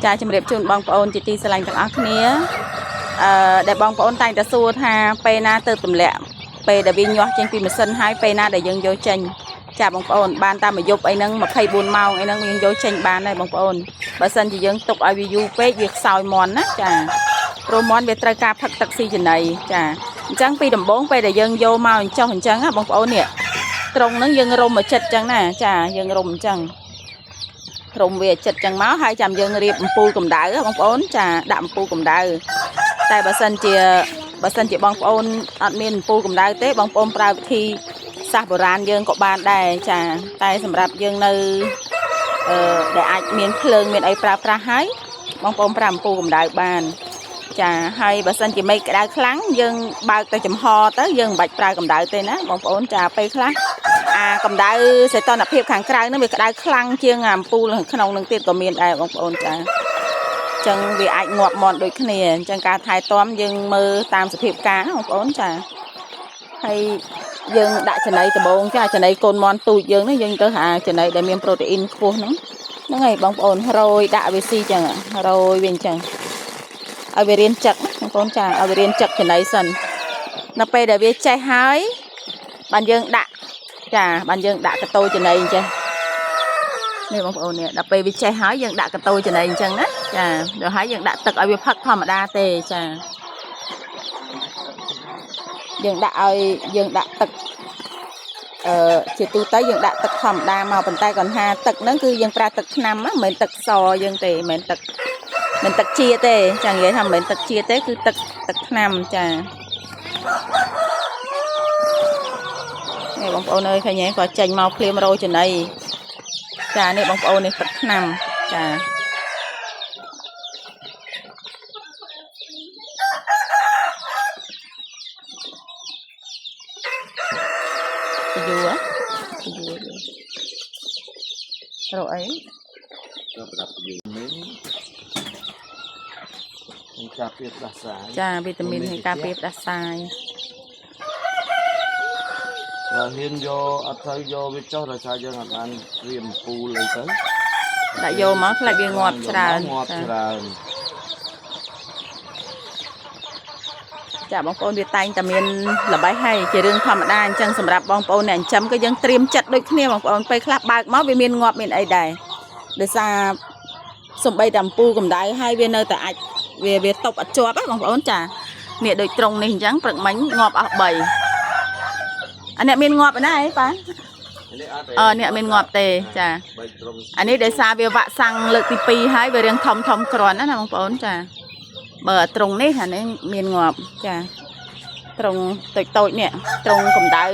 ចាជំរាបជូនបងប្អូនជាទីស្រឡាញ់ទាំងអស់គ្នាដែលបងប្អូនតែងតែសួរថាពេលណាទៅទម្លាក់ពេលដែលវាញាស់ចេញពីម៉ាស៊ីនហើយពេលណាដែលយើងយកចេញចាបងប្អូនបានតាមមួយយប់អីហ្នឹង24ម៉ោងអីហ្នឹងយើងយកចេញបានដែរបងប្អូនបើសិនជាយើងទុកឲ្យវាយូរពេកវាខ្សោយមាន់ណាចាព្រោះមាន់វាត្រូវការផឹកទឹកស៊ីចំណីចាអញ្ចឹងពីដំបូងពេលដែលយើងយកមកអញ្ចោះអញ្ចឹងណាបងប្អូននេះត្រង់ហ្នឹងយើងរុំមកចិត្តអញ្ចឹងណាចាយើងរុំអញ្ចឹង រុំវាចិត្តចឹងមកហើយចាំយើងរៀបអំពូលកម្ដៅហ៎បងប្អូនចាដាក់អំពូលកម្ដៅតែបើសិនជាបងប្អូនអត់មានអំពូលកម្ដៅទេបងប្អូនប្រើវិធីសាស្ត្របុរាណយើងក៏បានដែរចាតែសម្រាប់យើងនៅអឺដែលអាចមានភ្លើងមានអីប្រើប្រាស់ហើយបងប្អូនប្រើអំពូលកម្ដៅបានចាហើយបើសិនជាមេឃក្ដៅខ្លាំងយើងបើកតែចំហទៅយើងមិនបាច់ប្រើកម្ដៅទេណាបងប្អូនចាពេលខ្លះ អាកម្ដៅសីតុណ្ហភាពខាងក្រៅហ្នឹងវាក្ដៅខ្លាំងជាងអាអំពូលខាងក្នុងហ្នឹងទៀតក៏មានដែរបងប្អូនចាអញ្ចឹងវាអាចងាប់មាន់ដូចគ្នាអញ្ចឹងការថែទាំយើងមើលតាមសភាពការបងប្អូនចាហើយយើងដាក់ចំណីដំបងចាចំណីកូនមាន់ទូចយើងនេះយើងទៅអាចំណីដែលមានប្រូតេអ៊ីនខ្ពស់ហ្នឹងហ្នឹងហើយបងប្អូនរោយដាក់វាស៊ីចឹងរោយវាអញ្ចឹងឲ្យវារៀនចឹកណាបងប្អូនចាឲ្យវារៀនចឹកចំណីសិននៅពេលដែលវាចេះហើយបានយើងដាក់ ចាបានយើងដាក់កតោចំណីអញ្ចឹងនេះបងប្អូននេះដល់ពេលវាចេះហើយយើងដាក់កតោចំណីអញ្ចឹងណាចាដល់ហើយយើងដាក់ទឹកឲ្យវាផឹកធម្មតាទេចាយើងដាក់ឲ្យយើងដាក់ទឹកអឺជាទូទៅយើងដាក់ទឹកធម្មតាមកប៉ុន្តែគាត់ថាទឹកហ្នឹងគឺយើងប្រើទឹកថ្នាំណាមិនមែនទឹកសយើងទេមិនមែនទឹកមិនទឹកជាទេចានិយាយថាមិនមែនទឹកជាទេគឺទឹកទឹកថ្នាំចា នេះបងប្អូនអើយឃើញទេគាត់ចេញមកភ្លាមរោចំណីចានេះបងប្អូននេះទឹកថ្នាំចាពយួរពយួររកអី ក៏ប្រដាប់យូមីននឹងការពារផ្ដាសាយ ចាវីតាមីននៃការពារផ្ដាសាយ បើហ៊ានយកអត់ត្រូវយកវាចុះដោយសារយើងអត់បានត្រៀមពូលអីទៅ ដាក់យកមកខ្លាចវាងាប់ច្រើន ងាប់ ចា ច្រើន ចាបងប្អូនវាតែងតែមានល្បេះហើយជារឿងធម្មតាអញ្ចឹងសម្រាប់បងប្អូនអ្នកចិញ្ចឹមក៏យើងត្រៀមចិត្តដូចគ្នាបងប្អូនពេលខ្លះបើកមកវាមានងាប់មានអីដែរដោយសារសំបីតែអំពូកម្ដៅហើយវានៅតែអាចវាវាតប់អត់ជាប់ហ៎បងប្អូនចានេះដូចត្រង់នេះអញ្ចឹងព្រឹកមិញងាប់អស់3អានេះមានងាប់ឯណាអីប៉ា នេះអត់ទេ អឺនេះអត់មានងាប់ទេចា បីត្រង់ អានេះដោយសារវាវាក់សាំងលើកទី2ហើយវារៀងធំធំគ្រាន់ណាស់ណាបងប្អូនចាបើត្រង់នេះអានេះមានងាប់ចាត្រង់តូចតូចៗនេះត្រង់កម្ដៅ